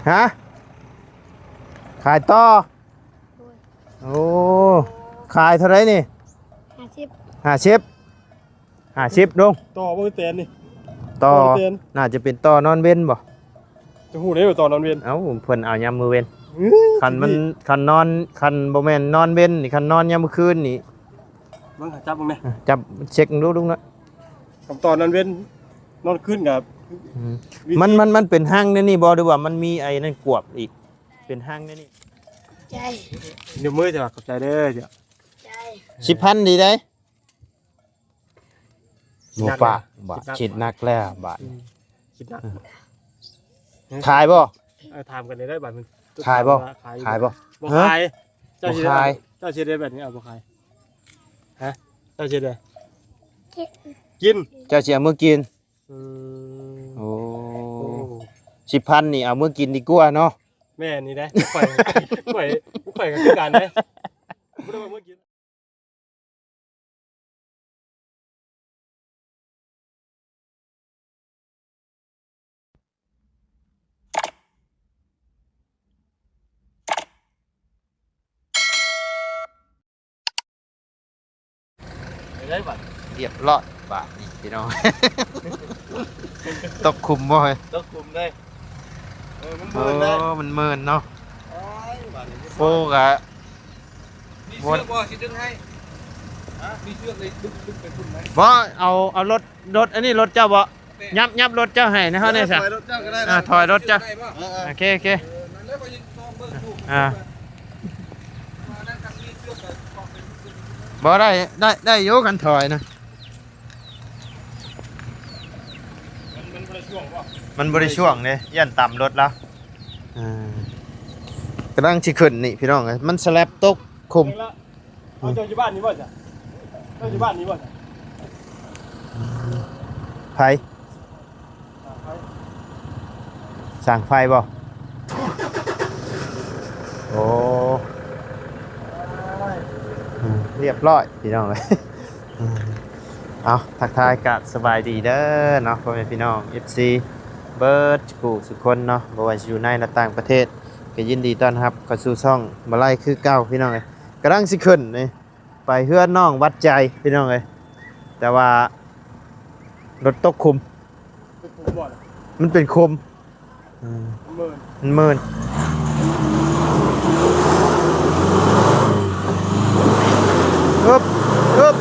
ຮະ? ຂາຍຕໍ່? ໂດຍ. ໂອ້ ຂາຍເທົ່າໃດນີ້? ຫ້າສິບ ຫ້າສິບ ຫ້າສິບ ລຸງ. ຕໍ່ບໍ່ແຕນນີ້? ຕໍ່ ບໍ່ແຕນ ໜ້າຈະເປັນຕໍ່ນອນເວັນບໍ່? ຈະຮູ້ໄດ້ວ່າຕໍ່ນອນເວັນ? ເອົ້າ ເພິ່ນເອົາຍາມມື້ເວັນ. ຄັນມັນ ຄັນນອນ ຄັນບໍ່ແມ່ນນອນເວັນນີ້ ຄັນນອນຍາມມື້ຄືນນີ້ ເບິ່ງ ຈັບເບິ່ງແດ່. ຈັບເຊັກເບິ່ງດູລຸງເນາະ. ຄັນຕໍ່ນອນເວັນ ນອນຄືນກໍ ອືມ ມັນ ມັນ ມັນເປັນຮັງໃນນີ້ບໍ່ ຫຼືວ່າມັນມີໄອ້ນັ້ນກວບອີກ? ເປັນຮັງໃນນີ້. ໃຈ ຍົກມື ຂອບໃຈເດີ. ໃຈ ສິບພັນ ດີໄດ໋. ບໍ່ປາກ ບາດ ຄິດໜັກແລ້ວບາດ. ອືມ ຄິດໜັກ. ຂາຍບໍ່? ເອີ ຖາມກັນໄດ້ບາດ. ຂາຍບໍ່? ຂາຍບໍ່? ບໍ່ຂາຍ. ເຈົ້າຊິ ເຈົ້າຊິໄດ້ແບບນີ້ ເອົາບໍ່ຂາຍ? ຮະ? ເຈົ້າຊິໄດ້ ກິນ ກິນ. ເຈົ້າຊິເອົາມື້ກິນ? ອືມ ໂອ້ ໂອ້ ສິບພັນນີ້ເອົາມື້ກິນດີກວ່າເນາະ. ແມ່ນນີ້ເດ້ ຂ້ອຍ ຂ້ອຍ ຂ້ອຍກໍຄືກັນເດ້ ບໍ່ໄດ້ວ່າມື້ກິນ. ໄດ້ບັດ ຮຽບຮ້ອຍບາດນີ້ພີ່ນ້ອງ. ຕົກຂຸມບໍ່ເຮີ້ຍ? ຕົກຂຸມເດ້. ເອີ ມັນເມີນເດ້. ໂອ້ ມັນເມີນເນາະ. ໂອ້ຍ ບາດນີ້ ໂຟກະ ມີເຊືອກບໍ່ ຊິດຶງໃຫ້? ຮະ? ມີເຊືອກເລີຍ ດຶງ ດຶງໄປພຸ້ນໄດ້. ບໍ່ ເອົາ ເອົາລົດ ລົດ ອັນນີ້ລົດເຈົ້າບໍ່? ແມ່ນ. ຫຍັບ ຫຍັບລົດເຈົ້າໃຫ້ນະເຮົາແດ່ຊະ. ເອີ ຖອຍລົດເຈົ້າ. ເອີ ເອີ ໂອເຄ ໂອເຄ. ເອີ ນັ້ນແຫຼະ ຂ້ອຍຊິຊອກເບິ່ງຢູ່. ອ່າ ວ່ານັ້ນຄັນມີເຊືອກກໍເອົາໄປ. ບໍ່ໄດ້ ໄດ້ ໄດ້ຢູ່ ຄັນຖອຍນະ. ມັນ ມັນບໍ່ໄດ້ຊ່ວງບໍ່? ມັນບໍ່ໄດ້ຊ່ວງເດ້ ຢ້ານຕຳລົດລາວ. ອ່າ ກຳລັງຊິຂຶ້ນນີ້ພີ່ນ້ອງເອີຍ ມັນສະແລັບຕົກຂຸມ. ເອົາ ເຈົ້າຢູ່ບ້ານນີ້ບໍ່ຊະ? ເຈົ້າຢູ່ບ້ານນີ້ບໍ່ຊະ? ໃຜ? ຊ່າງໄຟ ຊ່າງໄຟບໍ່? ໂອ້ ອືມ ຮຽບຮ້ອຍພີ່ນ້ອງເອີຍ. ເອົາ ທັກທາຍກັບສະບາຍດີເດີເນາະ ພໍ່ແມ່ພີ່ນ້ອງ ເອັຟຊີ ເບິດສູ່ຜູ້ສູ່ຄົນເນາະ ບໍ່ວ່າຊິຢູ່ໃນ ແລະ ຕ່າງປະເທດ ກໍຍິນດີຕ້ອນຮັບເຂົ້າສູ່ຊ່ອງບ່າວໄລຄືເກົ່າ ພີ່ນ້ອງເອີຍ. ກຳລັງຊິຂຶ້ນນີ້ ໄປເຮືອນນ້ອງວັດໃຈ ພີ່ນ້ອງເອີຍ ແຕ່ວ່າລົດຕົກຂຸມ. ເປັນຂຸມບໍ່ລະ? ມັນເປັນຂຸມ. ເອີ ມັນເມີນ ມັນເມີນ. ຮຶບ ຮຶບ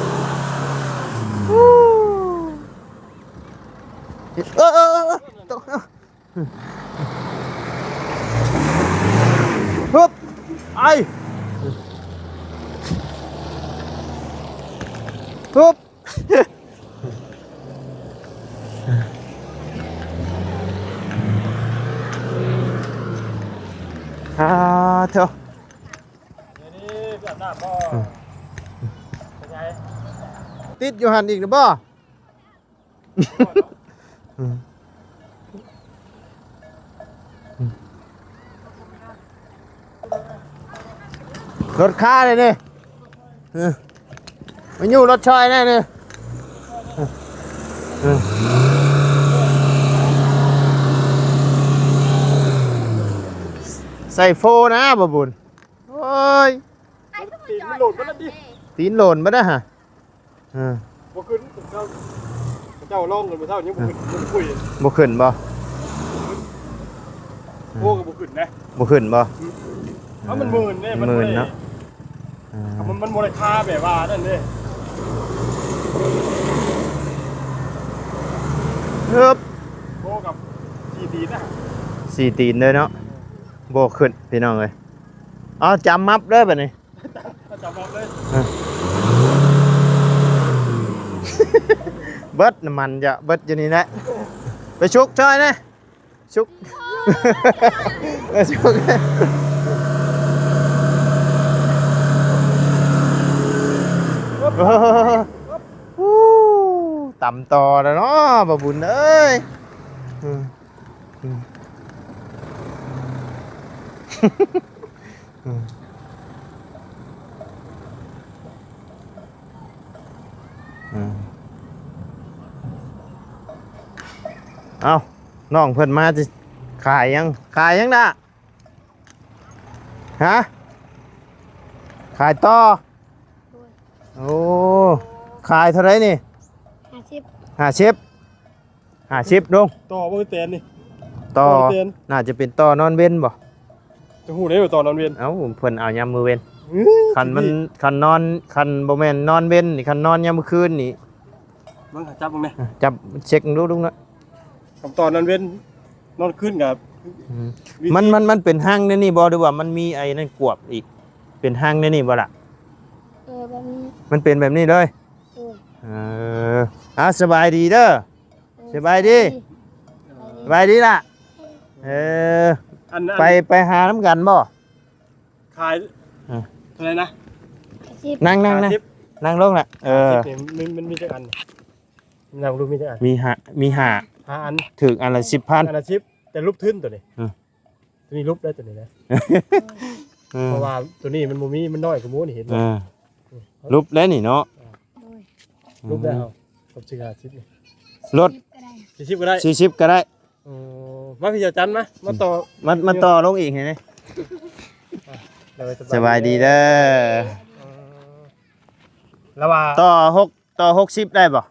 ເອີ ເອີ ເອີ ເອີ ຕົກ. ຮຶບ ໄອ ຮຶບ. ອ່າ ເຖາະ ຕິດຢູ່ຫັ້ນອີກແລ້ວບໍ່? ລົດຄາເລີຍນີ້ ເອີ ມາຢູ່ລົດຊ່ອຍແດ່ນີ້ ເອີ ໃສ່ໂຟນະ ບໍ່ບຸນ. ໂອ້ຍ ຕີນມັນໂຫຼນເບິດແລ້ວຕິ ຕີນໂຫຼນເບິດແລ້ວຫະ. ເອີ ບໍ່ຂຶ້ນ ເຈົ້າ ເຈົ້າລອງກັນມື້ເຊົ້ານີ້ ບໍ່ຂຶ້ນ ບໍ່ຂຶ້ນ ບໍ່ຂຶ້ນບໍ່? ໂອ້ ກໍບໍ່ຂຶ້ນນະ ບໍ່ຂຶ້ນບໍ່? ເອົາ ມັນເມີນເດ້ ມັນເມີນເນາະ. ເອີ ມັນ ມັນບໍ່ໄດ້ຄາແບບວ່ານັ້ນເດ້. ຮຶບ ໂອ້ ກັບສີ່ຕີນນະ ສີ່ຕີນເລີຍເນາະ. ບໍ່ຂຶ້ນພີ່ນ້ອງເອີຍ. ເອົາ ຈຳມັບເດີບັດນີ້. ປະຈຳວັດເລີຍ ເອີ ເບິດນ້ຳມັນຈະເບິດຢູ່ນີ້ແຫຼະ. ໄປຊຸກຊ່ອຍແດ່ ຊຸກ ໄປຊຸກ. ໂອ້ ຕຳຕໍ່ແລ້ວເນາະ ບ່າວບຸນເອີຍ. ອືມ ອືມ ອືມ ອືມ ເອົ້າ ນ້ອງເພິ່ນມາຊິ ຂາຍຫຍັງ? ຂາຍຫຍັງນະ? ຮະ? ຂາຍຕໍ່? ໂດຍ ໂອ້ ຂາຍເທົ່າໃດນີ້? ຫ້າສິບ ຫ້າສິບ ຫ້າສິບ ລຸງ. ຕໍ່ບໍ່ແຕນນີ້? ຕໍ່ ຕໍ່ແຕນ ໜ້າຈະເປັນຕໍ່ນອນເວັນບໍ່? ຈະຮູ້ໄດ້ວ່າຕໍ່ນອນເວັນ? ເອົ້າ ເພິ່ນເອົາຍາມມື້ເວັນ. ເອີ ຄັນມັນ ຊິດີ ຄັນນອນ ຄັນບໍ່ແມ່ນນອນເວັນນີ້ ຄັນນອນຍາມມື້ຄືນນີ້ ເບິ່ງ ຈັບເບິ່ງແດ່. ຈັບເຊັກເບິ່ງດູລຸງເນາະ. ຄັນຕອນນອນເວັນ ນອນຄືນກໍ ອືມ ວິທີ ມັນ ມັນ ມັນເປັນຮັງໃນນີ້ບໍ່ ຫຼືວ່າມັນມີໄອ້ນັ້ນກວບອີກ? ເປັນຮັງໃນນີ້ບໍ່ລະ? ເອີ ແບບນີ້ ມັນເປັນແບບນີ້ເລີຍ? ໂດຍ ເອີ ອ່າ ສະບາຍດີເດີ. ເອີ ສະບາຍດີ ສະບາຍດີ ສະບາຍດີລະ. ເອີ ອັນ ໄປ ໄປຫານຳກັນບໍ່? ຂາຍ ເອີ ເທົ່າໃດນະ? ຫ້າສິບ ນັ່ງ ນັ່ງ ນັ່ງ ຫ້າສິບ ນັ່ງລົງລະ. ເອີ ຫ້າສິບນີ້ມັນ ມັນມີຈັກອັນ? ນັ່ງດູມີຈັກອັນ? ມີຫ້າ ມີຫ້າ ຫ້າອັນ ຖືກອັນລະສິບພັນ ອັນລະສິບ ແຕ່ຫຼຸບທຶນໂຕນີ້. ອືມ ໂຕນີ້ຫຼຸບໄດ້ໂຕນີ້ນະ. ເອີ ເພາະວ່າໂຕນີ້ມັນບໍ່ມີ ມັນນ້ອຍກວ່າໝູ່ນີ້ ເຫັນບໍ່? ເອີ ຫຼຸບແລ້ວນີ້ເນາະ. ເອີ ຫຼຸບແລ້ວ ອືມ ເອົາ ກັບສິບ ຫ້າສິບນີ້ ລົດ ສີ່ສິບກໍໄດ້ ສີ່ສິບກໍໄດ້. ອໍ ມາພີ່ ເຈົ້າຈັນ ມາ ມາຕໍ່ ມາ ມາຕໍ່ລົງອີກໃຫ້ແດ່. ອ່ະ ໂດຍ ສະບາຍດີເດີ. ເອີ ລະວ່າຕໍ່ຫົກ ຕໍ່ຫົກສິບໄດ້ບໍ່?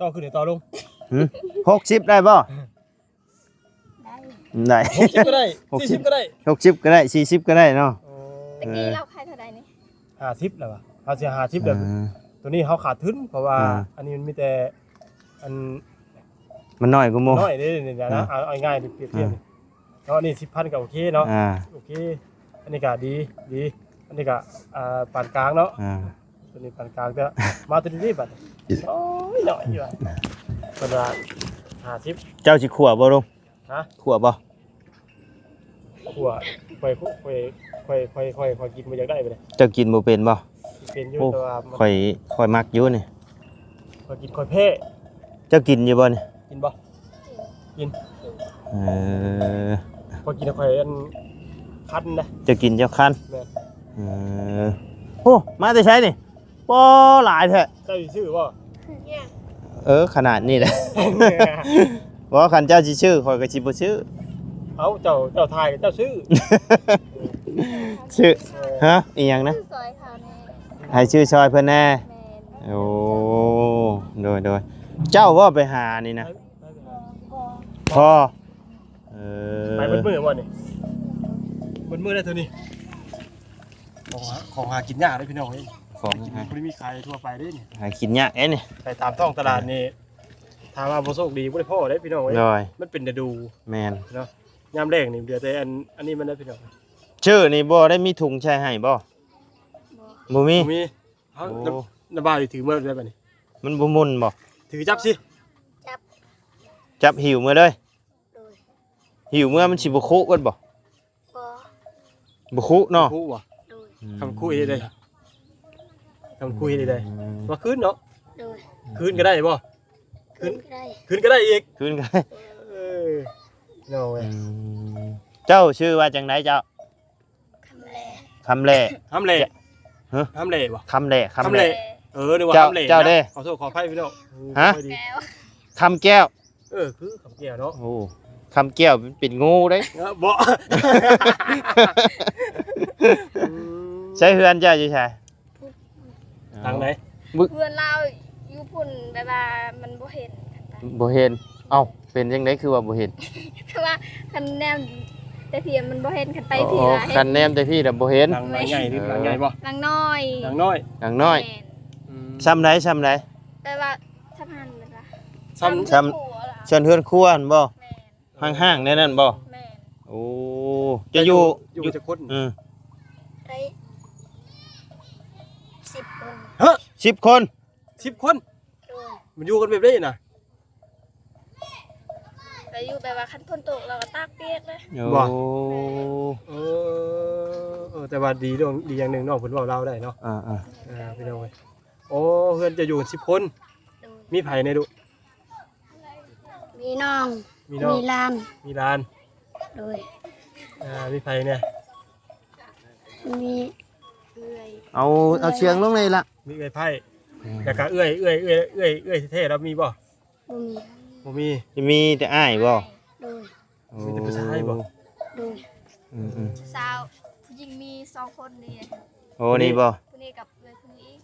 ຕໍ່ຂຶ້ນ ຕໍ່ລົງ ຫື ຫົກສິບໄດ້ບໍ່? ໄດ້ ໄດ້ ຫົກສິບກໍໄດ້ ຫົກສິບ ສີ່ສິບກໍໄດ້ ຫົກສິບກໍໄດ້ ສີ່ສິບກໍໄດ້ເນາະ. ອໍ ຕະກີ້ລາວຂາຍເທົ່າໃດນີ້? ຫ້າສິບແລ້ວວ່າ ເຮົາຊິຫ້າສິບແລ້ວ. ເອີ ໂຕນີ້ເຮົາຂາດທຶນ ເພາະວ່າ ອ່າ ອັນນີ້ມັນມີແຕ່ ອັນ ມັນນ້ອຍກວ່າໝູ່ ນ້ອຍເດ້ນີ້ນະ. ອ່າ ເອົາ ເອົາງ່າຍໆ ປຽບທຽບ ອ່າ ເນາະ. ອັນນີ້ສິບພັນກໍໂອເຄເນາະ. ອ່າ ໂອເຄ ອັນນີ້ກໍດີ ດີ ອັນນີ້ກໍ ອ່າ ປານກາງເນາະ. ອ່າ ໂຕນີ້ປານກາງ ແຕ່ມາໂຕນີ້ບັດ ໂອ້ຍ ນ້ອຍຢູ່ວ່າ ເພິ່ນວ່າຫ້າສິບ. ເຈົ້າຊິຂົ້ວບໍ່ລຸງ? ຮະ? ຂົ້ວບໍ່? ຂົ້ວ ຂ້ອຍ ຂ້ອຍ ຂ້ອຍ ຂ້ອຍ ຂ້ອຍ ຂ້ອຍກິນບໍ່ຢາກໄດ້ປານໃດ. ເຈົ້າກິນບໍ່ເປັນບໍ່? ກິນເປັນຢູ່ ໂອ້ ແຕ່ວ່າມັນ ຂ້ອຍ ຂ້ອຍມັກຢູ່ນີ້ ຂ້ອຍກິນ ຂ້ອຍແພ້. ເຈົ້າກິນຢູ່ບໍ່ນີ້? ກິນບໍ່? ກິນ ເອີ ຂ້ອຍກິນ ຂ້ອຍອັນຄັນນະ. ເຈົ້າກິນເຈົ້າຄັນ. ແມ່ນ ເອີ ໂອ້ ມາແຕ່ໃສນີ້? ບໍ່ ຫຼາຍແທ້. ເຈົ້າຊິຊື້ບໍ່? ເອີ ຂະໜາດນີ້ແຫຼະ ບໍ່ ຄັນເຈົ້າຊິຊື້ ຂ້ອຍກໍຊິບໍ່ຊື້. ເອົ້າ ເຈົ້າ ເຈົ້າຖ່າຍ ເຈົ້າຊື້ ຊື້ ເອີ ຮະ? ອີຫຍັງນະ? ຊື້ຊ່ອຍເຂົາແດ່ ໃຫ້ຊື້ຊ່ອຍເພິ່ນແດ່. ແມ່ນ ໂອ້ ໂດຍ ໂດຍ ເຈົ້າບໍ່ໄປຫານີ້ນະ? ພໍ່ ເອີ ໄປເບິດມື້ບໍ່ນີ້? ເບິດມື້ໄດ້ເທົ່ານີ້ ຂອງຫາ ຂອງຫາກິນຍາກເດ້ພີ່ນ້ອງເອີຍ. ຂອງຫາກິນບໍ່ໄດ້ມີຂາຍທົ່ວໄປເດ້ນີ້ ຫາກິນຍາກເດ້ນີ້. ໄປຕາມທ້ອງຕະຫຼາດນີ້ ຖ້າວ່າບໍ່ໂຊກດີບໍ່ໄດ້ພໍ້ເດ້ພີ່ນ້ອງເອີຍ. ໂດຍ ມັນເປັນລະດູ. ແມ່ນ ເນາະ ຍາມແລ້ງນີ້ເຫຼືອແຕ່ອັນ ອັນນີ້ມັນໄດ້ພີ່ນ້ອງ. ເຈີນີ້ບໍ່ໄດ້ມີຖົງໃສ່ໃຫ້ບໍ່? ບໍ່ ບໍ່ມີ ບໍ່ມີ. ເຮົາ ໂອ້ ລະ ລະບາຍຖືເມືອໄດ້ບັດນີ້ ມັນບໍ່ໝຸ່ນບໍ່? ຖືຈັບຊິ ຈັບ ຈັບຫິ້ວເມືອເລີຍ. ໂດຍ ຫິ້ວເມືອມັນຊິບໍ່ຄຸເບິດບໍ່? ບໍ່ ບໍ່ຄຸເນາະ. ບໍ່ຄຸບໍ່? ໂດຍ ອືມ ຄັນຄຸເຮັດໄດ້ ຄັນຄຸເຮັດໄດ້ ອືມ ວ່າຄືນເນາະ. ໂດຍ ຄືນກໍໄດ້ບໍ່? ຄືນ ຄືນກໍໄດ້ ຄືນກໍໄດ້ອີກ ຄືນກໍໄດ້. ເອີ ເນາະເວີຍ ອືມ ເຈົ້າຊື່ວ່າຈັ່ງໃດເຈົ້າ? ຄຳແຫຼ ຄຳແຫຼ ຄຳແຫຼ ຮະ? ຄຳແຫຼບໍ່? ຄຳແຫຼ ຄຳແຫຼ ຄຳແຫຼ ເອີ ນຶກວ່າຄຳແຫຼ ເຈົ້າເດ້ ຂໍໂທດຂໍອະໄພພີ່ນ້ອງ. ຮະ? ຄຳແກ້ວ ຄຳແກ້ວ ເອີ ຄືຄຳແກ້ວເນາະ. ໂອ້ ຄຳແກ້ວເປັນ ເປັນງູເດ້. ເອີ ບໍ່ ອືມ ໃຊ້ເຮືອນເຈົ້າຢູ່ໃສ? ທາງໃດ? ເຮືອນລາວຢູ່ພຸ້ນ ແບບວ່າມັນບໍ່ເຫັນ ບໍ່ເຫັນ. ເອົ້າ ເປັນຈັ່ງໃດຄືວ່າບໍ່ເຫັນ? ຄືວ່າຄັນແນມແຕ່ພີ້ມັນບໍ່ເຫັນ ຄັນໄປພີ້ ອໍ ລະເຫັນ. ຄັນແນມແຕ່ພີ້ລະບໍ່ເຫັນ. ຫຼັງ ຫຼັງໃຫຍ່ຫຼື ເອີ ຫຼັງໃຫຍ່ບໍ່? ຫຼັງນ້ອຍ ຫຼັງນ້ອຍ ຫຼັງນ້ອຍ. ແມ່ນ ອືມ ຊ່ຳໃດ ຊ່ຳໃດ? ແບບວ່າຊ່ຳຫັ້ນ ແບບວ່າ ຊ່ຳ ຊ່ຳ ເຮືອນຄົວລະ ເຮືອນຄົວຫັ້ນບໍ່? ແມ່ນ ຫ້າງໆ ແນວນັ້ນບໍ່? ແມ່ນ ໂອ້ ຈະຢູ່ ຈະຢູ່ ຢູ່ຈັກຄົນ? ອືມ ໄດ້ສິບຄົນ. ຮະ? ສິບຄົນ? ສິບຄົນ? ໂດຍ ມັນຢູ່ກັນແບບໃດນະ? ແຕ່ຢູ່ແບບວ່າຄັນຝົນຕົກລາວກໍຕາກປຽກເດ້. ໂອ້ ບໍ່ ເອີ ເອີ ແຕ່ວ່າດີດວງ ດີຢ່າງໜຶ່ງ ນ້ອງເພິ່ນເວົ້າລາວໄດ້ເນາະ. ອ່າໆ ເອີ ພີ່ນ້ອງເອີຍ ໂອ້ ເຮືອນເຈົ້າຢູ່ສິບຄົນ. ໂດຍ ມີໃຜແດ່ລູກ? ມີນ້ອງ ມີນ້ອງ ມີຫຼານ ມີຫຼານ. ໂດຍ ອ່າ ມີໃຜແດ່? ມີເອື້ອຍ ເອົາ ເອົາສຽງລົງແດ່ລະ. ມີເອື້ອຍໃພ້ ອືມ ແລ້ວກະເອື້ອຍ ເອື້ອຍ ເອື້ອຍ ເອື້ອຍ ເອື້ອຍແທ້ໆລາວມີບໍ່? ບໍ່ມີ ບໍ່ມີ. ມີແຕ່ອ້າຍບໍ່? ໂດຍ ມີແຕ່ຜູ້ຊາຍບໍ່? ໂດຍ ອືມໆ ຜູ້ສາວ ຜູ້ຍິງມີສອງຄົນນີ້. ໂອ້ ນີ້ບໍ່? ຜູ້ນີ້ກັບເອື້ອຍຜູ້ນີ້ອີກ.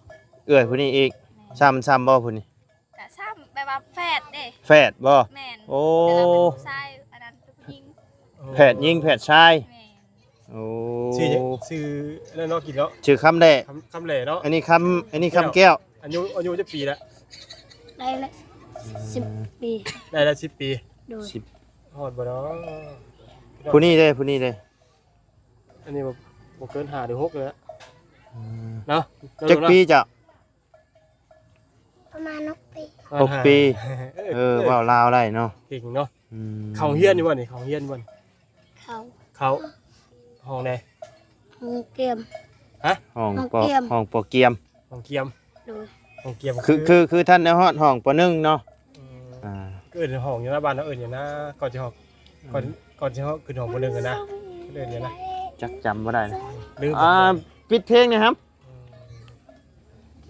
ເອື້ອຍຜູ້ນີ້ອີກ. ແມ່ນ. ຊ້ຳ ຊ້ຳບໍ່ຜູ້ນີ້? ກະຊ້ຳ ແບບວ່າແຝດເດ້. ແຝດບໍ່? ແມ່ນ. ໂອ້ ແຕ່ລາວເປັນຜູ້ຊາຍ ອັນນັ້ນເປັນຜູ້ຍິງ. ແຝດຍິງແຝດຊາຍ. ແມ່ນ. ໂອ້ ຊື່ ຊື່ນັ້ນເນາະ ກິນເນາະ ຊື່ຄຳແຫຼ. ຄຳ ຄຳແຫຼເນາະ. ອັນນີ້ຄຳ ອັນນີ້ຄຳແກ້ວ. ອາຍຸ ອາຍຸຈັກປີລະ? ໄດ້ລະສິບປີ. ໄດ້ລະສິບປີ. ໂດຍ ສິບ ຮອດບໍ່ເນາະ? ຜູ້ນີ້ເດ້ ຜູ້ນີ້ເດ້? ອັນນີ້ບໍ່ ບໍ່ເກີນຫ້າຫຼືຫົກນີ້ແຫຼະ. ອືມ ເນາະ. ຈັກປີເຈົ້າ? ປະມານຫົກປີ. ຫົກປີ. ເອີ ເອີ ເວົ້າລາວໄດ້ເນາະ. ເກັ່ງເນາະ. ອືມ ເຂົ້າໂຮງຮຽນຢູ່ບໍ່ນີ້? ເຂົ້າໂຮງຮຽນຢູ່ບໍ່? ເຂົ້າ. ເຂົ້າ. ຫ້ອງໃດ? ຫ້ອງກຽມ. ຮະ? ຫ້ອງ ຫ້ອງ ປ ກຽມ ຫ້ອງ ປ ກຽມ. ຫ້ອງກຽມ. ໂດຍ ຫ້ອງກຽມ. ຄື ຄື ຄື ຄືທ່ານໄດ້ຮອດຫ້ອງ ປ ໜຶ່ງເນາະ. ອືມ ອ່າ ເອີ້ນຫ້ອງຢູ່ນະ ບ້ານເຮົາເອີ້ນຫຍັງນະ? ກ່ອນຊິຮອດ ອືມ ກ່ອນ ກ່ອນຊິຮອດຂຶ້ນຫ້ອງ ປ ໜຶ່ງຫັ້ນນະ ເອີ້ນຫຍັງນະ? ຈັກຈຳບໍ່ໄດ້ນະ. ລືມ. ອ່າ ປິດເພງແດ່ຄັບ.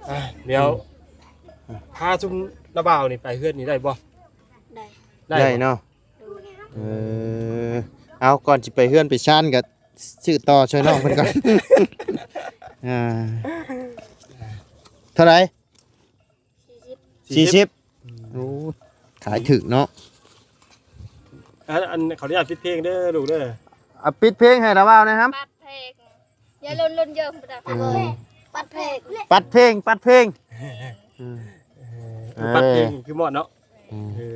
ອືມ ອ່າ ດຽວ ອືມ ພາຊຸມນ້າບ່າວນີ້ໄປເຮືອນນີ້ໄດ້ບໍ່? ໄດ້. ໄດ້ ໄດ້ເນາະ. ໂດຍ ເອີ ເອົາ ກ່ອນຊິໄປເຮືອນໄປຊານກໍຊື້ຕໍ່ຊ່ວຍນ້ອງເພິ່ນກ່ອນ. ອ່າ ເທົ່າໃດ? ສີ່ສິບ. ສີ່ສິບ. ອືມ ໂອ້ ຂາຍຖືກເນາະ. ອັນ ອັນ ຂໍອະນຸຍາດປິດເພງເດີລູກເດີ. ອ່າ ປິດເພງໃຫ້ລາວເວົ້າແດ່ຄັບ. ປັດເພງ ຢ່າລົນລົນເຢີມປະດັບ. ອືມ ປັດເພງ ປັດເພງ ປັດເພງ. ອືມ ເອີ ເອີ ປັດເພງຄືໝອດເນາະ. ອືມ ເອີ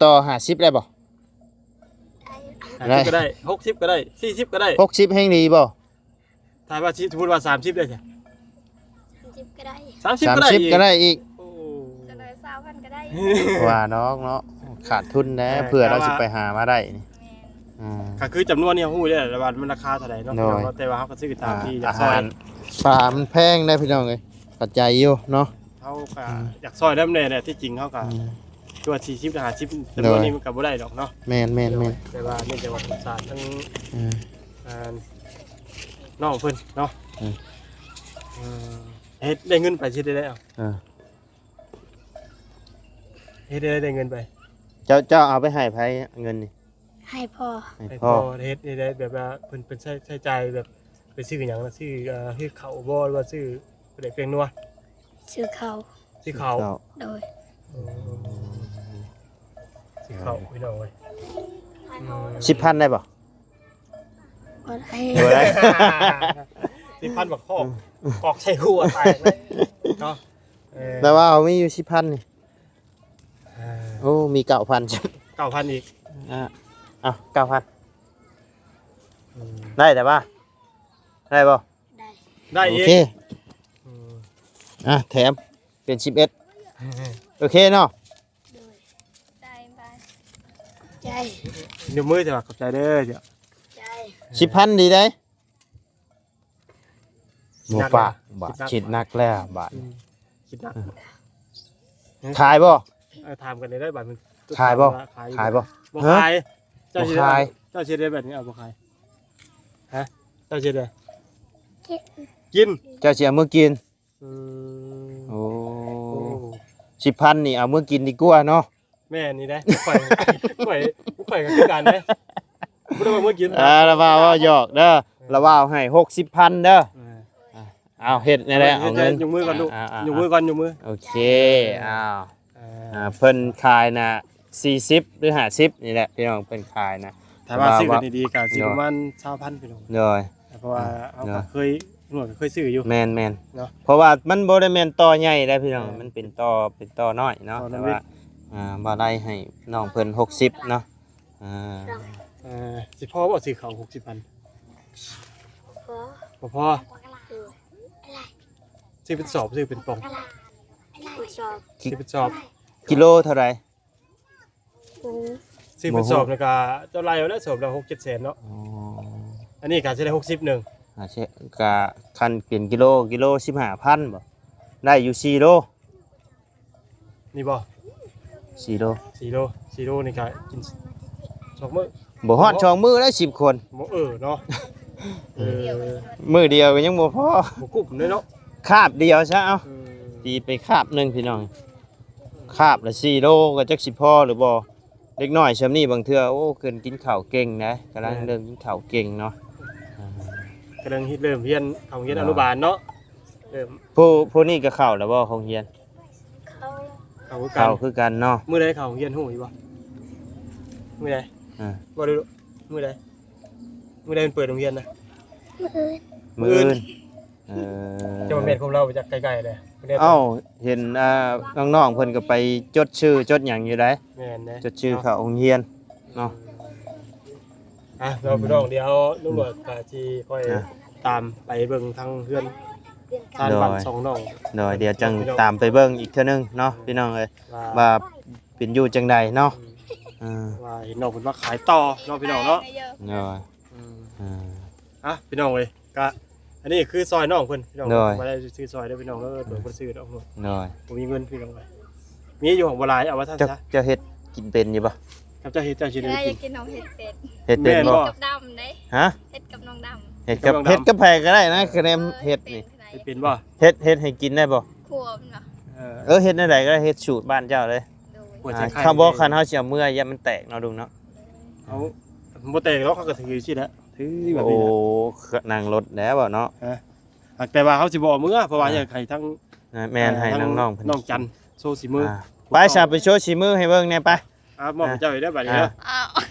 ຕໍ່ຫ້າສິບໄດ້ບໍ່? ໄດ້. ຫ້າສິບກໍໄດ້ ຫົກສິບກໍໄດ້ ສີ່ສິບກໍໄດ້. ຫົກສິບແຮ່ງດີບໍ່? ຖ້າວ່າຊິ ສົມມຸດວ່າສາມສິບໄດ້ຊະ? ສາມສິບກໍໄດ້. ສາມສິບກໍໄດ້ ສາມສິບກໍໄດ້ອີກ. ໂອ້ ກໍໄດ້ຊາວພັນກໍໄດ້. ວ່າດອກເນາະ ຂາດທຶນແດ່. ເອີ ເພື່ອລາວຊິໄປຫາມາໄດ້ນີ້. ແມ່ນ. ອ່າ ກໍຄືຈຳນວນນີ້ເຮົາຮູ້ແລ້ວວ່າມັນລາຄາເທົ່າໃດເນາະ. ໂດຍ ພີ່ນ້ອງເນາະ ແຕ່ວ່າເຮົາກໍຊື້ຕາມທີ່ ອ່າ ຢາກຊ່ອຍ. ອາຫານປາມັນແພງເດ້ພີ່ນ້ອງເອີຍ ເຂົ້າໃຈຢູ່ເນາະ. ເຮົາກໍ ອືມ ຢາກຊ່ອຍນຳແດ່ແຫຼະ ທີ່ຈິງເຮົາກໍ ອືມ ຕົວສີ່ສິບ ຫ້າສິບ ໂດຍ ຈຳນວນນີ້ມັນກໍບໍ່ໄດ້ດອກເນາະ. ແມ່ນໆໆ. ແຕ່ວ່າເນື່ອງຈາກວ່າສົງສານທັງ ເອີ ອ່າ ນ້ອງເພິ່ນເນາະ. ອືມ ເອີ ເຮັດໄດ້ເງິນໄປຊິໄດ້ແລ້ວ. ເອີ ເຮັດໄດ້ ໄດ້ເງິນໄປ. ເຈົ້າ ເຈົ້າເອົາໄປໃຫ້ໃຜເງິນນີ້? ໃຫ້ພໍ່. ໃຫ້ ໃຫ້ພໍ່ ພໍ່. ເຮັດໄດ້ແບບວ່າເພິ່ນ ເພິ່ນໃຊ້ ໃຊ້ຈ່າຍແບບໄປຊື້ຫຍັງນະ? ຊື້ ເອີ ຊື້ເຂົ້າບໍ່ ຫຼືວ່າຊື້ປາແດກແປ້ງນົວ? ຊື້ເຂົ້າ. ຊື້ເຂົ້າ. ຊື້ເຂົ້າ. ໂດຍ. ໂອ້ ຊື້ເຂົ້າ ພີ່ນ້ອງເອີຍ. ອືມ ສິບພັນໄດ້ບໍ່? ບໍ່ໄດ້. ບໍ່ໄດ້. ສິບພັນບັກຄອກ ອືມ ກອກໃສ່ຫົວແຕກເລີຍເນາະ. ເອີ ແຕ່ວ່າເຮົາມີຢູ່ສິບພັນນີ້. ເອີ ໂອ້ ມີເກົ້າພັນ. ເກົ້າພັນອີກ. ອ່າ ເອົາ ເກົ້າພັນ. ອືມ ໄດ້ແຕ່ວ່າ ໄດ້ບໍ່? ໄດ້ ໄດ້ອີກ. ໂອເຄ. ອືມ ອ່າ ແຖມເປັນສິບເອັດ. ໂອເຄເນາະ. ໂດຍ. ໄດ້ ໄດ້. ໃຈ ຍົກມື ຂອບໃຈເດີ. ໃຈ ສິບພັນ ດີໄດ໋. ບໍ່ປາກ ບາດ ຄິດໜັກແລ້ວບາດ. ອືມ ຄິດໜັກ. ຂາຍບໍ່? ເອີ ຖາມກັນໄດ້ບາດ. ຂາຍບໍ່? ຂາຍບໍ່? ບໍ່ຂາຍ. ເຈົ້າຊິ ເຈົ້າຊິໄດ້ແບບນີ້ ເອົາບໍ່ຂາຍ. ຮະ? ເຈົ້າຊິໄດ້ ກິນ ກິນ. ເຈົ້າຊິເອົາມື້ກິນ. ອືມ ໂອ້ ໂອ້ ສິບພັນນີ້ເອົາມື້ກິນດີກວ່າເນາະ. ແມ່ນນີ້ເດ້ ຂ້ອຍ ຂ້ອຍ ຂ້ອຍກໍຄືກັນເດ້. ບໍ່ໄດ້ວ່າມື້ກິນ. ອ່າ ລະວ່າເວົ້າຫຍອກເດີ. ເອີ ລະວ່າໃຫ້ຫົກສິບພັນເດີ. ເອີ ອ່າ ເອົາ ເຮັດແນວໃດ ເອົາເງິນ. ຍົກມືກ່ອນລູກ. ອ່າໆໆ ຍົກມືກ່ອນ ຍົກມື. ໂອເຄ. ເອີ ເອົາ ອ່າ ເພິ່ນຂາຍນະ ສີ່ສິບ ຫຼື ຫ້າສິບ ນີ້ແຫຼະພີ່ນ້ອງ ເພິ່ນຂາຍນະ. ຖ້າວ່າຊື້ກັນດີໆ ກໍຊິປະມານ ໂດຍ ຊາວພັນ ພີ່ນ້ອງ. ໂດຍ. ເພາະວ່າ ອ່າ ເຮົາກໍເຄີຍ ໜວດກໍເຄີຍຊື້ຢູ່. ແມ່ນໆ ເນາະ. ເພາະວ່າມັນບໍ່ໄດ້ແມ່ນຕໍ່ໃຫຍ່ເດ້ພີ່ນ້ອງ. ແມ່ນ. ມັນເປັນຕໍ່ ເປັນຕໍ່ນ້ອຍເນາະ. ແຕ່ວ່າ ອ່າ ບໍ່ໄດ້ໃຫ້ນ້ອງເພິ່ນຫົກສິບເນາະ. ອ່າ ເອີ ຊິພໍບໍ່ຊື້ເຂົ້າຫົກສິບພັນ? ບໍ່ພໍ. ບໍ່ພໍ. ເອີ ຊື້ເປັນສອບ ຊື້ເປັນປ່ອງ? ເປັນສອບ. ຊື້ເປັນສອບ. ກິໂລເທົ່າໃດ? ໂອ້ ຊື້ເປັນສອບນີ້ກໍເຈົ້າໄລ່ເອົາແລ້ວ ສອບລະຫົກເຈັດແສນເນາະ. ອໍ ອັນນີ້ກໍຊິໄດ້ຫົກສິບໜຶ່ງ. ອ່າ ກະຄັນເປັນກິໂລ ກິໂລສິບຫ້າພັນບໍ່? ໄດ້ຢູ່ສີ່ໂລ. ນີ້ບໍ່? ສີ່ໂລ. ສີ່ໂລ ສີ່ໂລນີ້ກໍກິນສອງມື້. ບໍ່ຮອດສອງມື້ໄດ້ສິບຄົນ. ບໍ່ ເອີເນາະ. ເອີ ມື້ດຽວກໍຍັງບໍ່ພໍ. ບໍ່ກຸ້ມເລີຍເນາະ. ຄາບດຽວຊະ ເອົາ. ອືມ ຕີໄປຄາບໜຶ່ງ ພີ່ນ້ອງ. ຄາບລະສີ່ໂລ ກໍຈັກຊິພໍຫຼືບໍ່. ເດັກນ້ອຍຊ່ຳນີ້ບາງເທື່ອ ໂອ້ ເພິ່ນກິນເຂົ້າເກັ່ງນະ ກຳລັງເລີ່ມກິນເຂົ້າເກັ່ງເນາະ. ອ່າ ກຳລັງເລີ່ມຮຽນ ເຂົ້າໂຮງຮຽນອະນຸບານເນາະ. ເລີ່ມ ຜູ້ ຜູ້ນີ້ກໍເຂົ້າແລ້ວບໍ່ໂຮງຮຽນ? ເຂົ້າ ເຂົ້າຄືກັນ ເຂົ້າຄືກັນເນາະ. ມື້ໃດເຂົ້າໂຮງຮຽນຮູ້ຢູ່ບໍ່? ມື້ໃດ? ອ່າ ບໍ່ໄດ້ ມື້ໃດ? ມື້ໃດເພິ່ນເປີດໂຮງຮຽນນະ? ມື້ອື່ນ ມື້ອື່ນ ມື້ອື່ນ. ເອີ ເຈົ້າແມ່ນຄວາມລາວໄປຈາກໄກໆເດ້. ເອົ້າ ເຫັນ ອ່າ ນ້ອງໆເພິ່ນກໍໄປຈົດຊື່ຈົດຫຍັງຢູ່ໃດ໋. ແມ່ນເດ້ ຈົດຊື່ເຂົ້າໂຮງຮຽນເນາະ. ອ່ະ ເນາະ ອືມ ພີ່ນ້ອງ ດຽວລຸງຫຼວດກໍຊິຄ່ອຍ ອ່ະ ຕາມໄປເບິ່ງທາງເຮືອນຊານ ໂດຍ ບ້ານສອງນ້ອງ. ໂດຍ ດຽວຈັ່ງ ພີ່ນ້ອງ ຕາມໄປເບິ່ງອີກເທື່ອໜຶ່ງເນາະ ເອີ ພີ່ນ້ອງເອີຍ ວ່າ ວ່າເປັນຢູ່ຈັ່ງໃດເນາະ. ອືມ ເອີ ວ່າເຫັນນ້ອງເພິ່ນວ່າຂາຍຕໍ່ເນາະ ພີ່ນ້ອງເນາະ. ໂດຍ ອືມ ອ່າ ອ່ະ ພີ່ນ້ອງເອີຍ ກະ ອັນນີ້ຄືຊ່ອຍນ້ອງເພິ່ນ ພີ່ນ້ອງ ໂດຍ ບໍ່ໄດ້ຊື້ຊ່ອຍເດີພີ່ນ້ອງເດີ ໂດຍ ບໍ່ໄດ້ຊື້ດອກ ໂດຍ ບໍ່ມີເງິນ ພີ່ນ້ອງເອີຍ. ມີຢູ່ ບໍ່ຫຼາຍ ເອົາວ່າຊັ້ນຊະ. ເຈົ້າເຮັດກິນເປັນຢູ່ບໍ່? ກັບເຈົ້າເຮັດ ເຈົ້າຊິໄດ້ກິນ ເຮັດກິນ ນ້ອງເຮັດເປັນ. ເຮັດເປັນບໍ່? ເຮັດກັບດຳເດ້. ຮະ? ເຮັດກັບນ້ອງດຳ. ເຮັດກັບ ເຮັດກັບໃຜກໍໄດ້ນະ ຄະແນນເຮັດນີ້. ເຮັດເປັນບໍ່? ເຮັດ ເຮັດໃຫ້ກິນໄດ້ບໍ່? ຄົວເນາະ. ເອີ ເຮັດແນວໃດກໍໄດ້ ເຮັດສູດບ້ານເຈົ້າເລີຍ. ໂດຍ ອ່າ ຄັນບໍ່ ຄັນເຮົາຊິເອົາເມືອ ຢ້ານມັນແຕກເນາະ ລຸງເນາະ. ເຮົາບໍ່ແຕກດອກ ເຮົາກໍຖືຈັ່ງຊີ້ແຫຼະ ຖືແບບນີ້ແຫຼະ. ໂອ້ ນັ່ງລົດແລ້ວເນາະ. ຮະ? ຫາກແຕ່ວ່າເຮົາຊິບໍ່ເອົາເມືອ ເພາະວ່າ ອ່າ ຢາກໃຫ້ທັງ ແມ່ນ ອ່າ ໃຫ້ນ້ອງໆເພິ່ນ ນ້ອງຈັນໂຊສີມື. ອ່າ ໄປຊະ ໄປໂຊສີມືໃຫ້ເບິ່ງແດ່ໄປ. ອ່າ ມອບໃຫ້ເຈົ້າເດີບາດນີ້ເດີ. ອ່າ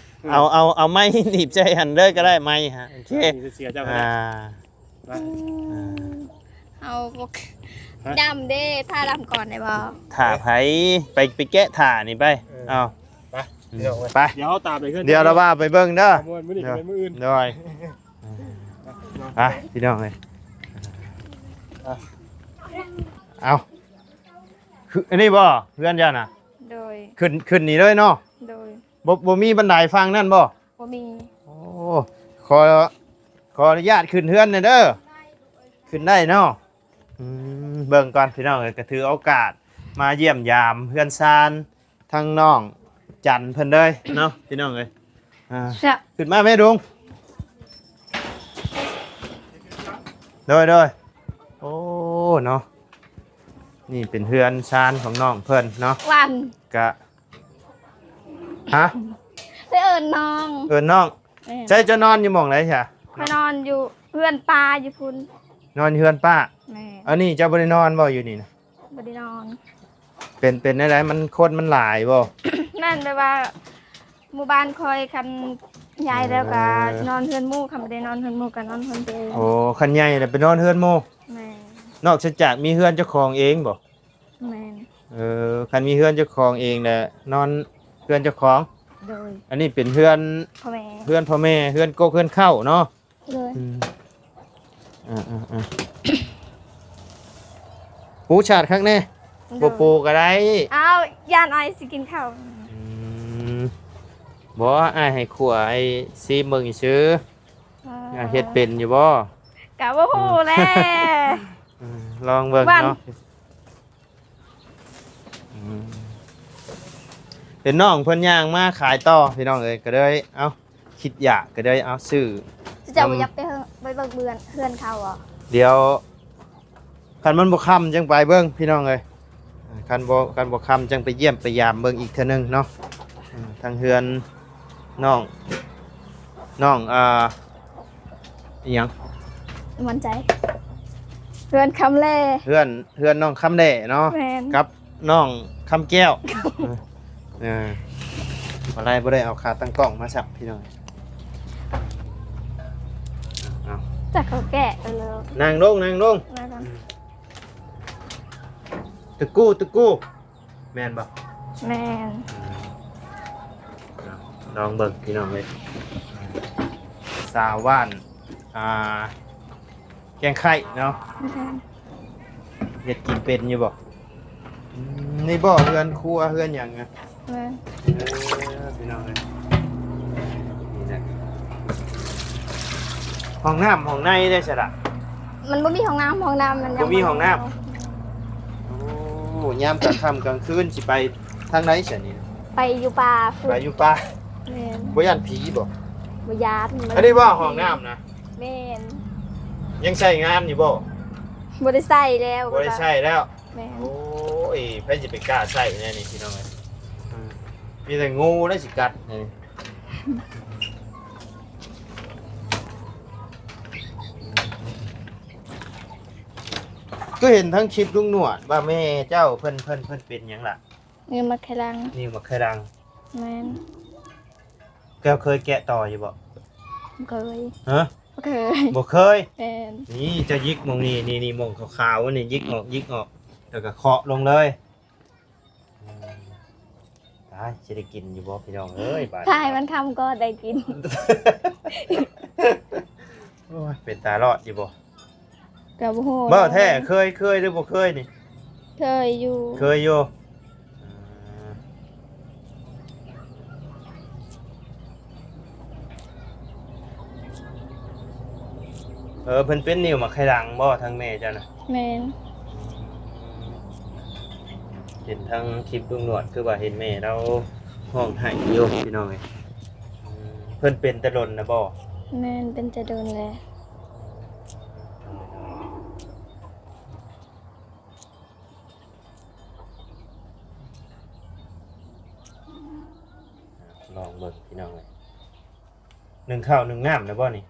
ເອົາ ເອົາ ເອົາໄມ້ໜີບໃສ່ຫັ້ນເລີຍກໍໄດ້ ໄມ້ຫັ້ນ. ໂອເຄ ເສຍເຈົ້າກໍໄດ້. ອ່າ ໄປ ອືມ ອ່າ ເຮົາບໍ່ ຮະ? ດຳເດ້ ຖ້າດຳກ່ອນໄດ້ບໍ່? ຖ້າໃຜ? ໄປ ໄປແກະຜ້ານີ້ໄປ. ເອີ ເອົາ ໄປ ອືມ ດຽວໄປ ດຽວເຮົາຕາມໄປເຮືອນ ດຽວລະວ່າໄປເບິ່ງເດີ. ມື້ນີ້ ເອີ ເປັນມື້ອື່ນ ໂດຍ. ອ່ະ ພີ່ນ້ອງເອີຍ ອ່ະ ເອົາ ຄືອັນນີ້ບໍ່ ເຮືອນເຈົ້ານະ? ໂດຍ ຂຶ້ນ ຂຶ້ນນີ້ເລີຍເນາະ? ໂດຍ ບໍ່ ບໍ່ມີບັນໄດຝັ່ງນັ້ນບໍ່? ບໍ່ມີ. ໂອ້ ຂໍ ຂໍອະນຸຍາດຂຶ້ນເຮືອນແດ່ເດີ. ຂຶ້ນໄດ້ເນາະ? ອືມ ເບິ່ງກ່ອນພີ່ນ້ອງເອີຍ ກໍຖືໂອກາດມາຢ້ຽມຢາມເຮືອນຊານ ທາງນ້ອງຈັນເພິ່ນເລີຍເນາະ ພີ່ນ້ອງເອີຍ. ອ່າ ຂຶ້ນມາແມ່ລຸງ. ໂດຍ ໂດຍ. ໂອ້ ເນາະ ນີ້ເປັນເຮືອນຊານຂອງນ້ອງເພິ່ນເນາະ. ວັນ ກະ ຮະ? ໄປເອີ້ນນ້ອງ ເອີ້ນນ້ອງ. ແມ່ນ. ໃສ ເຈົ້ານອນຢູ່ໝ່ອງໃດຊະ? ຂ້ອຍນອນຢູ່ເຮືອນປ້າຢູ່ພຸ້ນ. ນອນຢູ່ເຮືອນປ້າ? ແມ່ນ. ອັນນີ້ເຈົ້າບໍ່ໄດ້ນອນບໍ່ຢູ່ນີ້ນະ? ບໍ່ໄດ້ນອນ. ເປັນ ເປັນແນວໃດ? ມັນ ຄົນມັນຫຼາຍບໍ່? ແມ່ນ ແບບວ່າໝູ່ບ້ານຂ້ອຍຄັນໃຫຍ່ແລ້ວກໍ ເອີ ນອນເຮືອນໝູ່ ຄັນບໍ່ໄດ້ນອນເຮືອນໝູ່ກໍນອນເຮືອນຕົວເອງ. ໂອ້ ຄັນໃຫຍ່ແລ້ວໄປນອນເຮືອນໝູ່. ແມ່ນ. ນອກເສຍຈາກມີເຮືອນເຈົ້າຂອງເອງບໍ່? ແມ່ນ. ເອີ ຄັນມີເຮືອນເຈົ້າຂອງເອງແຫຼະ ນອນເຮືອນເຈົ້າຂອງ. ໂດຍ. ອັນນີ້ເປັນເຮືອນ ພໍ່ແມ່ ເຮືອນພໍ່ແມ່ ເຮືອນກົກເຮືອນເຄົ້າເນາະ. ໂດຍ. ອືມ ອ່າໆໆ ປູຊາດຄັກແນ່. ໂດຍ. ບໍ່ປູກໍໄດ້. ອ້າວ ຢ້ານອ້າຍຊິກິນເຂົ້າ. ອືມ ບໍ່ ອ້າຍໃຫ້ຂົ້ວ ອ້າຍຊີມເບິ່ງຊື່. ເອີ ເຮັດເປັນຢູ່ບໍ່? ກະບໍ່ຮູ້ແຫຼະ. ອືມ ອືມ ລອງເບິ່ງເນາະ. ອືມ ເຫັນນ້ອງເພິ່ນຍ່າງມາຂາຍຕໍ່ ພີ່ນ້ອງເອີຍ ກໍເລີຍ ເອົ້າ ຄິດຢາກ ກໍເລີຍ ເອົາ ຊື້. ເຈົ້າບໍ່ຢາກໄປເຮືອນ ໄປເບິ່ງເຮືອນ ເຮືອນເຂົາບໍ? ດຽວ ຄັນມັນບໍ່ຄ່ຳຈັ່ງໄປເບິ່ງ ພີ່ນ້ອງເອີຍ. ຄັນບໍ່ ຄັນບໍ່ຄ່ຳຈັ່ງໄປຢ້ຽມໄປຢາມເບິ່ງອີກເທື່ອໜຶ່ງເນາະ. ເອີ ທາງເຮືອນນ້ອງ ນ້ອງ ອ່າ ອີຫຍັງ? ໝັ້ນໃຈ ເຮືອນຄຳແລ. ເຮືອນ ເຮືອນນ້ອງຄຳແລເນາະ. ແມ່ນ. ກັບນ້ອງຄຳແກ້ວ. ເອີ ບໍ່ໄດ້ ບໍ່ໄດ້ເອົາຂາຕັ້ງກ້ອງມາສັບ ພີ່ນ້ອງ. ເອົາ ຈັກເຂົາແກະໄປແລ້ວ. ນັ່ງລົງ ນັ່ງລົງ. ນັ່ງລົງ. ຕະກູ້ ຕະກູ້. ແມ່ນບໍ່? ແມ່ນ. ອືມ ເອົາ ລອງເບິ່ງ ພີ່ນ້ອງເອີຍ ສາວບ້ານ ອ່າ ແກ້ງໄຂ່ເນາະ. ແມ່ນ. ເຮັດກິນເປັນຢູ່ບໍ່? ອືມ ນີ້ບໍ່ ເຮືອນຄົວ ເຮືອນຫຍັງອະ? ແມ່ນ. ເອີ ພີ່ນ້ອງເອີຍ ນີ້ແຫຼະ ຫ້ອງນ້ຳຫ້ອງໃນໄດ້ຊະລະ? ມັນບໍ່ມີຫ້ອງນ້ຳ ຫ້ອງນ້ຳມັນຍັງ ບໍ່ມີຫ້ອງນ້ຳ. ໂອ້ ຍາມກາງຄ່ຳກາງຄືນຊິໄປທາງໃດຊະນີ້? ໄປຢູ່ປ່າພຸ້ນ. ໄປຢູ່ປ່າ. ແມ່ນ. ບໍ່ຢ້ານຜີບໍ່? ບໍ່ຢ້ານ. ອັນນີ້ບໍ່ຫ້ອງນ້ຳນະ? ແມ່ນ. ຍັງໃຊ້ງານຢູ່ບໍ່? ບໍ່ໄດ້ໃຊ້ແລ້ວ. ບໍ່ໄດ້ໃຊ້ແລ້ວ. ແມ່ນ. ໂອ້ ໂອ້ຍ ໃຜຊິໄປກ້າໃຊ້ແນວນີ້ພີ່ນ້ອງເອີຍ ອືມ ມີແຕ່ງູແຫຼະຊິກັດແນວນີ້. ກໍເຫັນທັງຄລິບລຸງໜວດວ່າແມ່ເຈົ້າເພິ່ນ ເພິ່ນ ເພິ່ນເປັນຫຍັງລະ? ນິ້ວໝາກໄຂ່ຫຼັງ. ນິ້ວໝາກໄຂ່ຫຼັງ. ແມ່ນ. ເຈົ້າເຄີຍແກະຕໍ່ຢູ່ບໍ່? ບໍ່ເຄີຍ. ຮະ? ບໍ່ເຄີຍ. ບໍ່ເຄີຍ? ແມ່ນ. ນີ້ເຈົ້າຢິກໝ່ອງນີ້ ນີ້ ນີ້ໝ່ອງຂາວໆນີ້ ຢິກອອກ ຍິກອອກ ແລ້ວກໍເຄາະລົງເລີຍ. ຕາຍ ຊິໄດ້ກິນຢູ່ບໍ່ພີ່ນ້ອງເອີຍ ບາດນີ້ ຖ້າໃຫ້ມັນຄ່ຳກໍໄດ້ກິນ. ໂອ້ຍ ເປັນຕາລອດຢູ່ບໍ່? ກໍບໍ່ຮູ້ ເວົ້າແທ້ ເຄີຍ ເຄີຍຫຼືບໍ່ເຄີຍນີ້? ເຄີຍຢູ່. ເຄີຍຢູ່. ເອີ ເພິ່ນເປັນນິ້ວໝາກໄຂ່ຫຼັງບໍ່ ທາງແມ່ເຈົ້ານະ? ແມ່ນ. ເຫັນທາງຄລິບລຸງໜວດ ຄືວ່າເຫັນແມ່ລາວຮ້ອງໄຫ້ຢູ່ພີ່ນ້ອງເອີຍ. ເພິ່ນເປັນແຕ່ດົນນະບໍ່? ແມ່ນ ເປັນແຕ່ດົນແລ້ວ. ລອງເບິ່ງພີ່ນ້ອງເອີຍ ໜຶ້ງເຂົ້າໜຶ້ງນ້ຳແລ້ວບໍ່ນີ້?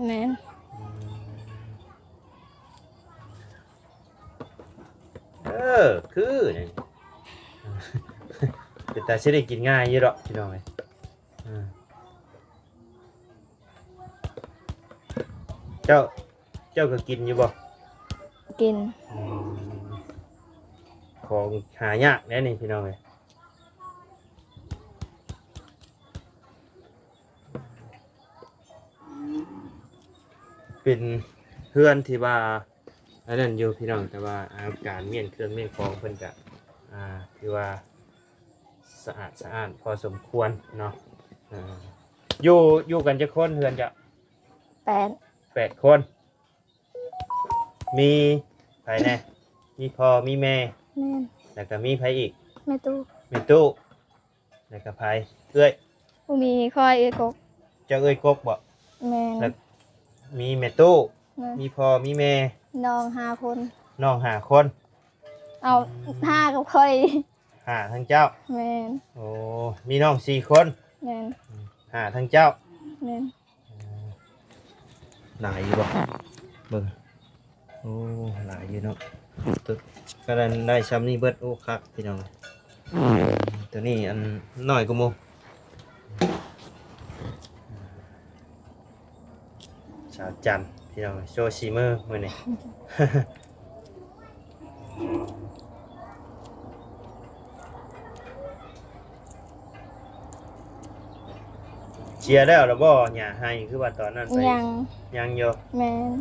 ແມ່ນ. ອືມ ເອີ ຄືນີ້ ເປັນຕາຊິໄດ້ກິນງ່າຍຢູ່ດອກພີ່ນ້ອງເອີຍ. ເຈົ້າ ເຈົ້າກໍກິນຢູ່ບໍ່? ກິນ. ອືມ ຂອງຫາຍາກແດ່ນີ້ພີ່ນ້ອງເອີຍ. ເປັນເຮືອນທີ່ວ່າອັນນັ້ນຢູ່ພີ່ນ້ອງ ແຕ່ວ່າ ອາ ການມ້ຽນເຄື່ອງມ້ຽນຂອງເພິ່ນກະ ອາ ຖືວ່າສະອາດສະອ້ານພໍສົມຄວນເນາະ. ອາ ຢູ່ ຢູ່ກັນຈັກຄົນເຮືອນເຈົ້າ? ແປດ. ແປດຄົນ. ມີໃຜແດ່? ມີພໍ່ ມີແມ່. ແມ່ນ. ແລ້ວກໍມີໃຜອີກ? ແມ່ຕູ້. ແມ່ຕູ້. ແລ້ວກໍໃຜ? ເອື້ອຍ. ບໍ່ມີ ຂ້ອຍເອື້ອຍກົກ. ເຈົ້າເອື້ອຍກົກບໍ? ແມ່ນ. ແລ້ວມີແມ່ຕູ້. ແມ່ນ. ມີພໍ່ ມີແມ່. ນ້ອງຫ້າຄົນ. ນ້ອງຫ້າຄົນ. ເອົາ ຫ້າກັບຂ້ອຍ. ຫ້າທັງເຈົ້າ. ແມ່ນ. ໂອ້ ມີນ້ອງສີ່ຄົນ. ແມ່ນ. ຫ້າທັງເຈົ້າ. ແມ່ນ. ເອີ ຫຼາຍຢູ່ບໍ່? ເບິ່ງ ໂອ້ ຫຼາຍຢູ່ເນາະ. ຕົວ ກະໄດ້ ໄດ້ຊ່ຳນີ້ເບິດ. ໂອ້ ຄັກພີ່ນ້ອງ. ຕົວນີ້ອັນນ້ອຍກວ່າໝູ່. ສາວຈັນພີ່ນ້ອງ ໂຊສີມືມື້ນີ້. ເສຍແລ້ວລະບໍ່ ຫຍ້າໄຮ່ ຄືວ່າຕອນນັ້ນໄປ? ຍັງ. ຍັງຢູ່. ແມ່ນ.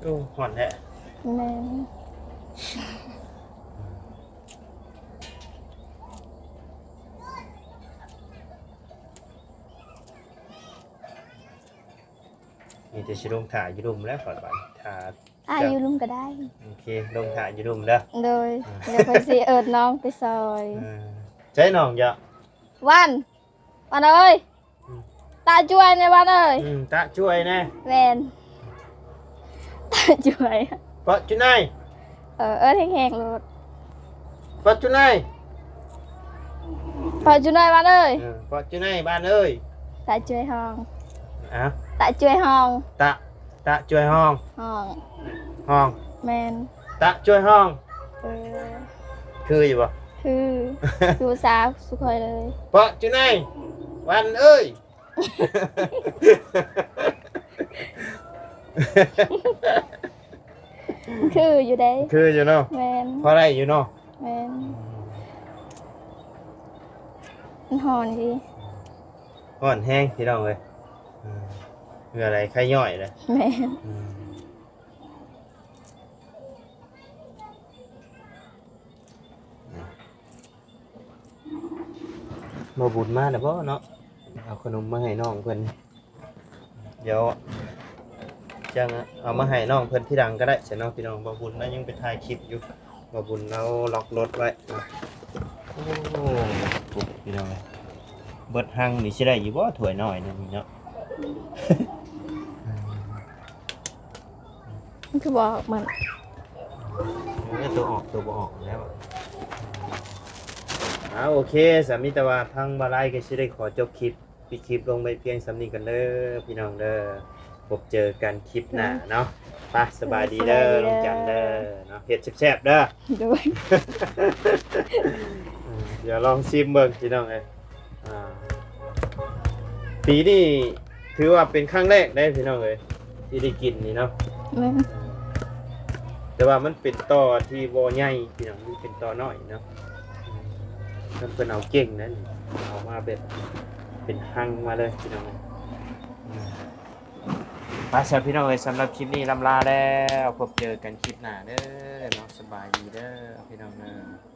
ໂອ້ ຮ້ອນແທ້. ແມ່ນ. ມີແຕ່ຊິລົງຖ້າຢູ່ລຸ່ມແລ້ວຂ້ອຍບາດນີ້ ຖ້າ ຖ້າຢູ່ລຸ່ມກໍໄດ້. ໂອເຄ ລົງຖ້າຢູ່ລຸ່ມເດີ. ໂດຍ. ອ່າ ດຽວຂ້ອຍຊິເອີ້ນນ້ອງໄປຊ່ອຍ. ເອີ ໃສນ້ອງເຈົ້າ? ວັນ ວັນເອີຍ. ອືມ ຕາຈວຍແດ່ວັນເອີຍ. ອືມ ຕາຈວຍແດ່. ແມ່ນ. ຕາຈວຍ. ເປາະຈຸໄນ. ເອີ ເອີ້ນແຮງໆໂລດ. ເປາະຈຸໄນ. ເປາະຈຸໄນບ້ານເອີຍ. ເອີ ເປາະຈຸໄນບ້ານເອີຍ. ຕາຈວຍຮ້ອງ. ອະ ຕາຈວຍຮ້ອງ. ຕາ ຕາຈວຍຮ້ອງ. ຮ້ອງ. ຮ້ອງ. ແມ່ນ. ຕາຈວຍຮ້ອງ. ເອີ ຄືຢູ່ບໍ່? ຄື ຄືພາສາສຸຂ້ອຍເລີຍ. ເປາະຈຸໄນ ວັນເອີຍ. ຄືຢູ່ເດ້. ຄືຢູ່ເນາະ. ແມ່ນ. ພໍໄດ້ຢູ່ເນາະ. ແມ່ນ. ມັນຮ້ອນດີ. ຮ້ອນແຮງພີ່ນ້ອງເອີຍ. ອືມ ເຫື່ອໄຫຼໄຄຍ້ອຍເລີຍ. ແມ່ນ. ອືມ. ບໍ່ບຸນມາແລ້ວບໍ່ເນາະ? ເອົາຂະໜົມມາໃຫ້ນ້ອງເພິ່ນ. ດຽວ ຈັ່ງເອົາມາໃຫ້ນ້ອງເພິ່ນທີຫຼັງກໍໄດ້ຊັ້ນເນາະພີ່ນ້ອງ. ບ່າວບຸນລາວຍັງໄປຖ່າຍຄລິບຢູ່ ບ່າວບຸນລາວລັອກລົດໄວ້ນະ. ໂອ້ ພີ່ນ້ອງເອີຍ ເບິດຮັງນີ້ຊິໄດ້ຢູ່ບໍ່ ຖ້ວຍນ້ອຍໜຶ່ງນີ້ເນາະ? ມັນຄືບໍ່ອອກມັນ ເອີ ຕົວອອກ ຕົວບໍ່ອອກແລ້ວ. ອາ ໂອເຄ ສາ ມີແຕ່ວ່າທາງບ່າວລາວກໍຊິໄດ້ຂໍຈົບຄລິບ ປິດຄລິບລົງໄວ້ພຽງສ່ຳນີ້ກ່ອນເດີພີ່ນ້ອງເດີ. ພົບເຈີກັນຄລິບໜ້າເນາະ. ໄປ ສະບາຍດີເດີ ສະບາຍດີເດີ ນ້ອງຈັນເດີເນາະ. ເຮັດແຊບໆເດີ. ໂດຍ ເອີ ດຽວລອງຊີມເບິ່ງພີ່ນ້ອງເອີຍ. ອ່າ ປີນີ້ຖືວ່າເປັນຄັ້ງແລກເດ້ພີ່ນ້ອງເອີຍ ທີ່ໄດ້ກິນນີ້ເນາະ. ແມ່ນ ແຕ່ວ່າມັນເປັນຕໍທີ່ບໍ່ໃຫຍ່ພີ່ນ້ອງ ມັນເປັນຕໍນ້ອຍເນາະ. ເພິ່ນເອົາເກັ່ງນັ້ນ ເອົາມາແບບເປັນຮັງມາເລີຍພີ່ນ້ອງ. ໄປຊະພີ່ນ້ອງເອີຍ ສຳລັບຄລິບນີ້ລ່ຳລາແລ້ວ ພົບເຈີກັນຄລິບໜ້າເດີເນາະ. ສະບາຍດີເດີພີ່ນ້ອງເດີ.